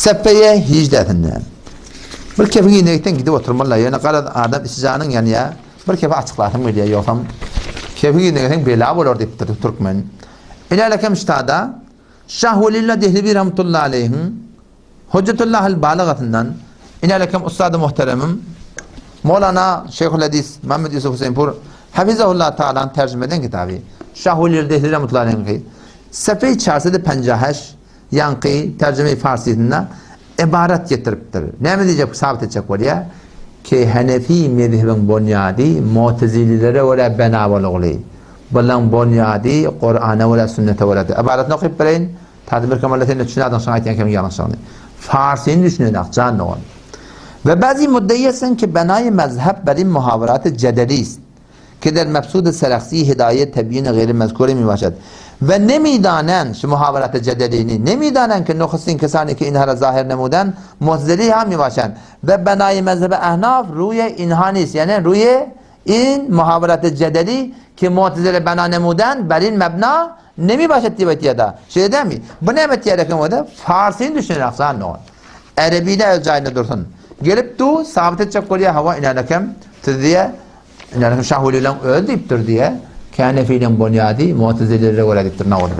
Sefeýe hijdesinde. Bir kefiň yzyna gitseň gidip oturmaly-la, ýöne garaz adam içi janyň ýanýa, bir kefi açyklasym gelýä, ýogsam kefiň yzyna gitseň bela bolar diýipdir türkmen. Inälekem ştada Şah Welilla Dehlewi rahmetullahi aleýhiň Hojjatullahil Balagasyndan inälekem ussady muhteremim Molana Şeýhul Hadis Muhammed Ýusuf Huseýnpur Hafizahullah Taalanyň terjime eden kitaby Şah Welilla Dehlewi rahmetullahi aleýhiňki Sefeý çarsady penjaheş Ýaňky terjime-i farsysynda ybarat getiripdir. Näme diýjek, sabyt etjek bolýar? Ki Henefi mezhebiň bonýady Mutezililere görä bena bolugly. Bulaň bonýady Kurana görä, sünnete görädir. Ybaratyny okyp bereýin. Tazy bir kemala sen düşünerdiň şoň aýtýan kemiň ýalňyşlygyny. Farsyny düşünenak, jan dogan. Ve bazi muddeýesen ki benaýy mezheb berin muhawerati jedelist. Ki der mebsud-i Serahsi hidaýet tebýin-i geýri mezkuri mibaşad. We nemidanen, şu muhawerati jedelini, nemidanen ki nuhustin kesani ki inhara zahir nemuden mu'tezili ha mibaşan. We benaýy mezhebi ehnaf ruýe inha nist, ýani ruýe in muhawerati jedeli ki mu'tezile bena nemuden berin mebna nemibaşad diýip aýtýar-da. Şeýle dälmi? Bu näme etýär eken bolsa, farsyny düşünenak jan dogan. Erebi-de öz jaýynda dursun. Gelip du, sabyt etjek bolýar, hawa inänekem, siz diýýär, Indi Şahwelileň özi diýipdir diýýär. Känefiliň bonýady Mu'tezililere görä diýipdir. Nauzubilla.